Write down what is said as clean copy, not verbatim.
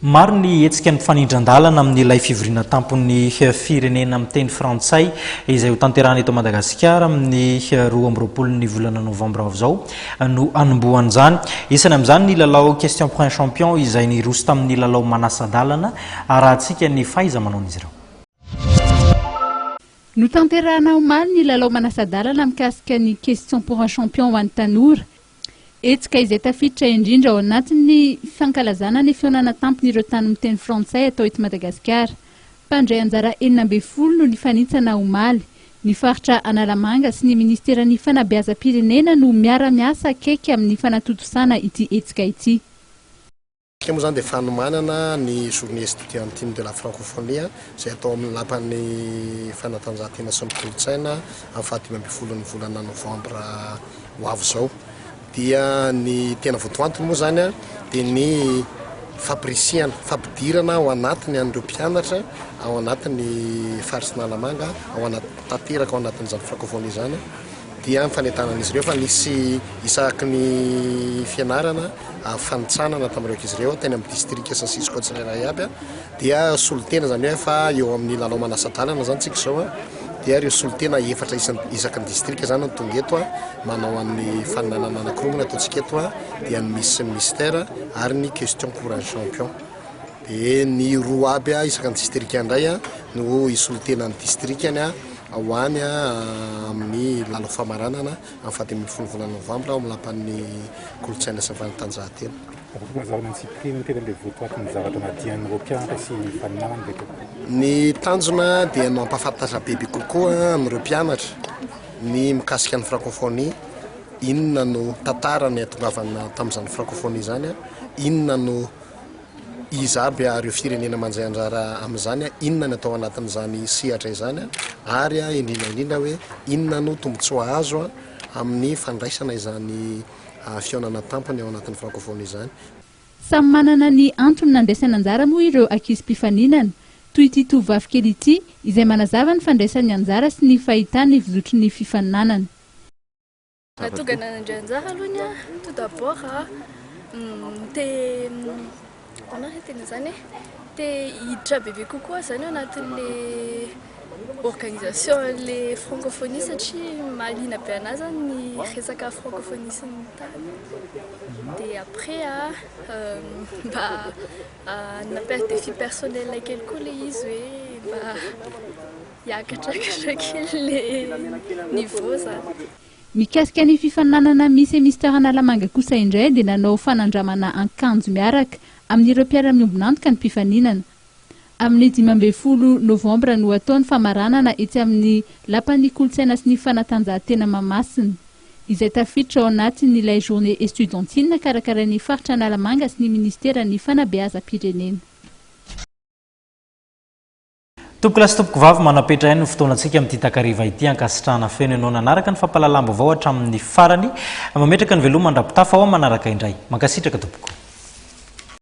Maro ny hetsika mifanindran-dalana amin'ilay fivoriana tampon'ny firenena miteny frantsay izay hotanterahana eto Madagasikara amin'ny 22 ny volana novambra ho avy izao no hanombohan'izany. Isany amin'izany ny lalao Question pour un champion izay niroso tamin'ny lalao manasa-dalana arahantsika ny fahaiza-manaon'izy ireo. Notanterahana omaly ny lalao manasa-dalana mikasika ny Question pour un champion ho an'ny tanora. Hetsika izay tafiditra indrindra ao anatin'ny fankalazana ny fihaonana tampon'ireo tany miteny frantsay atao eto Madagasikara. Mpandray anjara 16 no nifanintsana omaly. Ny faritra Analamanga sy ny minisiteran'ny fanabeazam-pirenena no miara-miasa akaiky amin'ny fanatontosana ity hetsika ity. Isika moa izany dia fanomanana ny Journée estudiantine de la francophonie izay atao amin'ny lapan'ny fanatanjahantena sy ny kolontsaina amin'ny faha 15 ny volana novambra ho avy izao. Dia ny tena votoantony moa izany dia ny fampirisihana, fampidirana ao anatiny an'ireo mpianatra ao anatin'ny faritry Analamanga, ao anaty tanteraka ao anatin'izany francophonie izany. Dia ny fanentanan'izy ireo fa nisy isaky ny fianarana fanintsanana tamin'ireo ankizy ireo teny amin'ny distrika sy ny cisco tsirairay aby dia solontena izany hoe fa eo amin'ny lalao manasa-dalana izany tsika izao dia ireo solontena efatra isaky ny distrika izany no tonga eto manao an'ny faninanana anankiroa moa no ataontsika eto dia ny miss sy ny mister ary ny question pour un champion dia ny roa aby isaky ny distrika indray no hisolontena ny distrikany ho any amin'ny lalao famaranana amin'ny faha 15 volana novambra ao amin'ny lapan'ny kolontsaina sy ny fanatanjahantena. Afaka mazava ny antsipiriany ny tena ilay votoatin'ny zavatra nadian'ireo mpianatra sy mpaninamana ve tompoko? Ny tanjona dia ny mampahafantatra bebe kokoa an'ireo mpianatra ny mikasika ny francophonie, inona no tantara niatongavana tamin'izany francophonie izany, inona no Iza aby ireo firenena mandray anjara amin'izany, inona ny atao anatin'izany sehatra izany ary indrindra indrindra hoe inona no tombontsoa azo amin'ny fandraisana izany fihaonana tampony ao anatin'ny frankofonia izany. Samy manana ny antony nandraisana anjara moa ireo ankizy mpifaninana, toy ity tovovavy kely ity izay manazava ny fandraisany anjara sy ny fahitany ny fizotry ny fifaninanana. Nahatonga anah nandray anjara aloha ny ahy, tout d'abord te ahoana re tena izany e, te hiditra bebe kokoa zany ao anatin'le organisation an'le francophonie satria mahaliana be anah zany ny resaka francophonie sy ny tariny, dia après mba nampiasa défi personnel kely koa le izy hoe mba Hiakatrakatra kely le niveau zany. Mikasika ny fifaninanana Miss et Mister Analamanga kosa indray dia nanao fanandramana ankanjo miaraka amin'ireo mpiara-miombon'antoka ny mpifaninana. Amin'ny 15 novambra no hatao ny famaranana etsy amin'ny Lapan'ny kolontsaina sy ny fanatanjahantena Mahamasina, izay tafiditra ao anatin'ilay Journée Estudiantine karakarain'ny Faritra Analamanga sy ny Minisiteran'ny Fanabeazam-pirenena. Tompokolahy sy tompokovavy, manapetra ihany ny fotoanantsika amin'ity takariva ity. Ankasitrahana feno ianao nanaraka ny fampahalalam-baovao hatramin'ny farany. Mametraka ny veloma mandra-pitafa ho amin'ny manaraka indray. Mankasitraka tompoko.